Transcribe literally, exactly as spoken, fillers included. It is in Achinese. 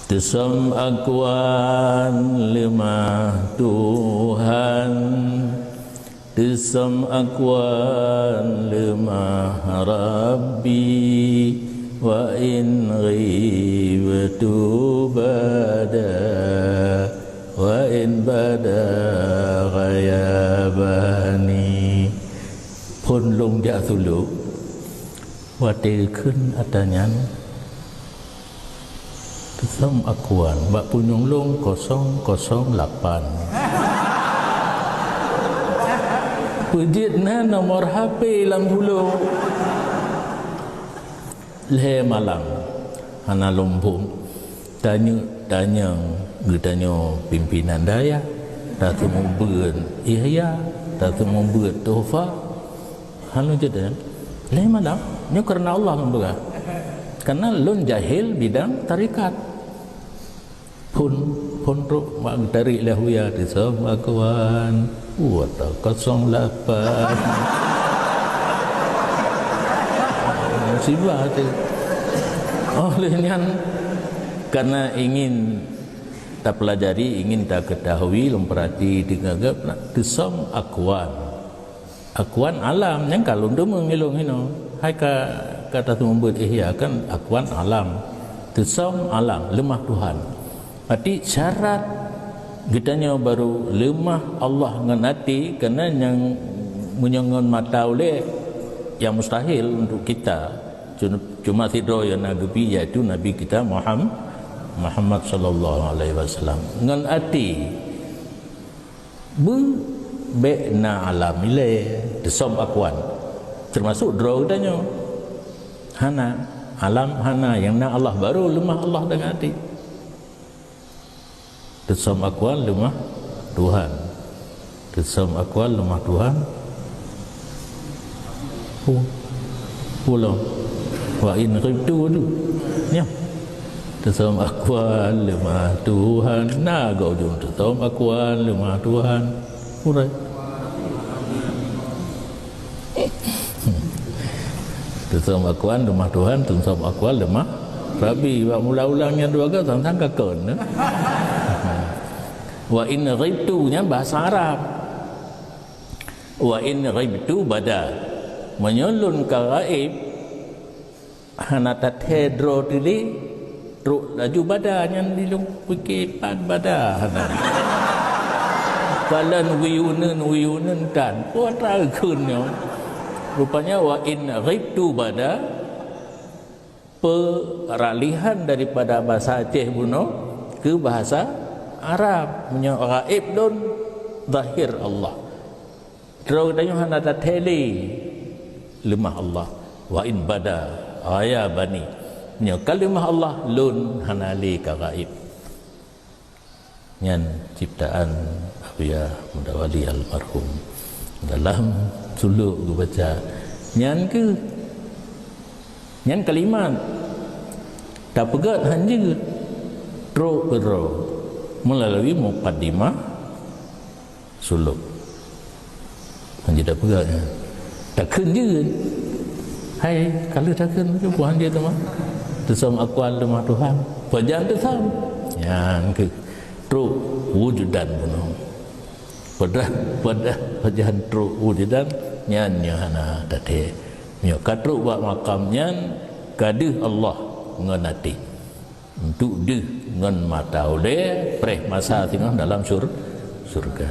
Teusöm akwan leumah Tuhan, teusöm akwan leumah Rabbi, wa in ghibtu bada, wa in bada ghayabani. Phon lôn jak sulok, watèe kheun atra nyan, teusöm akwan bak punyueng lôn kosong kosong lapan. Peujeuet na nomor H P lam sulok. Lhèe malam hana lôn phon. Tanyoe tanyong geutanyoe pimpinan dayah, taseumeubeuet ihya, taseumeubeuet tuhfa. Hana jeuet, eh? Lhèe malam, nyoe kareuna Allah lôn peugah. Kareuna lôn jahil bidang tarekat. Phon, phon trok mak geutarek lé Huya, teusöm akwan. Wah, ta kosong lapan. Musibah tu. Oleh nyan, karena ingin tapelajari, ingin takeutahui, lôn peurati, teungoh geup, nak teusöm akwan. Akwan alam, nyang ka lôn teumeung ilôn hinoe. Hai ka, ka taseumeubeuet ihya kan akwan alam. Teusöm alam, leumah Tuhan. Arti syarat geutanyoe barô leumah Allah ngon até, karena nyang meunyoe ngon mata ulèe, yang mustahil untuk kita. Cuma, cuma sidroe nyang na geubri, yaitu Nabi kita Muham-, Muhammad sallallahu alaihi wasallam. Ngon até, beu bèk na alam ilèe, teusöm akwan. Teumasok droe geutanyoe. Hana, alam hana, nyang na Allah barô, leumah Allah dan até. Teusöm akwan leumah Tuhan. Teusöm akwan leumah Tuhan. Pu-, pulang. Wa in ghibtu tu. Nyoe. Teusöm akwan leumah Tuhan. Na geuh ujong teusöm akwan leumah Tuhan. Purai. Teusöm akwan leumah Tuhan, teusöm akwan leumah Rabbi. Bak mula ulang nyang dua ga sang-sang ka kon, eh? Wa in ghibtu nyan bahasa Arab. Wa in ghibtu bada. Meunyoe lôn ka gaéb, hana tathèe droe teuh lé, trok laju bada nyan di lôn pike pat bada hana. Kalon wiyuneun-wiyuneun tan, peue atra kheun nyoe. Rupanya wa in ghibtu bada, peralihan daripada bahasa Aceh bunoe keu bahasa Arab. Meunyoe gaéb lôn, zahir Allah. Droe geutanyoe hana tathèe lé leumah Allah. Wa in bada ghayabani. Nyoe ka leumah Allah, lôn hana lé ka gaéb. Nyan ciptaan Abuya Mudawali almarhum. Dalam sulok geubaca. Nyan keuh, nyan kalimat. Tapeugöt han jeuet. Trok keudroe. Meulalu mukaddimah sulok. Han jeuet tapeugah nyan. Takheun jeuet. Hai, ka lheueh takheun, peue han jeuet teuma. Teusöm akwan leumah Tuhan. Pajan teusöm. Nyan keuh trok wujudan bunoe. Padahai, padahai pajan trok wujudan, nyan nyoe hana tathèe. Nyoe ka trok bak makam nyan, ka deuh Allah ngon até. Untuk deuh ngon mata ulèe, preh masa singoh dalam sur-, syurga.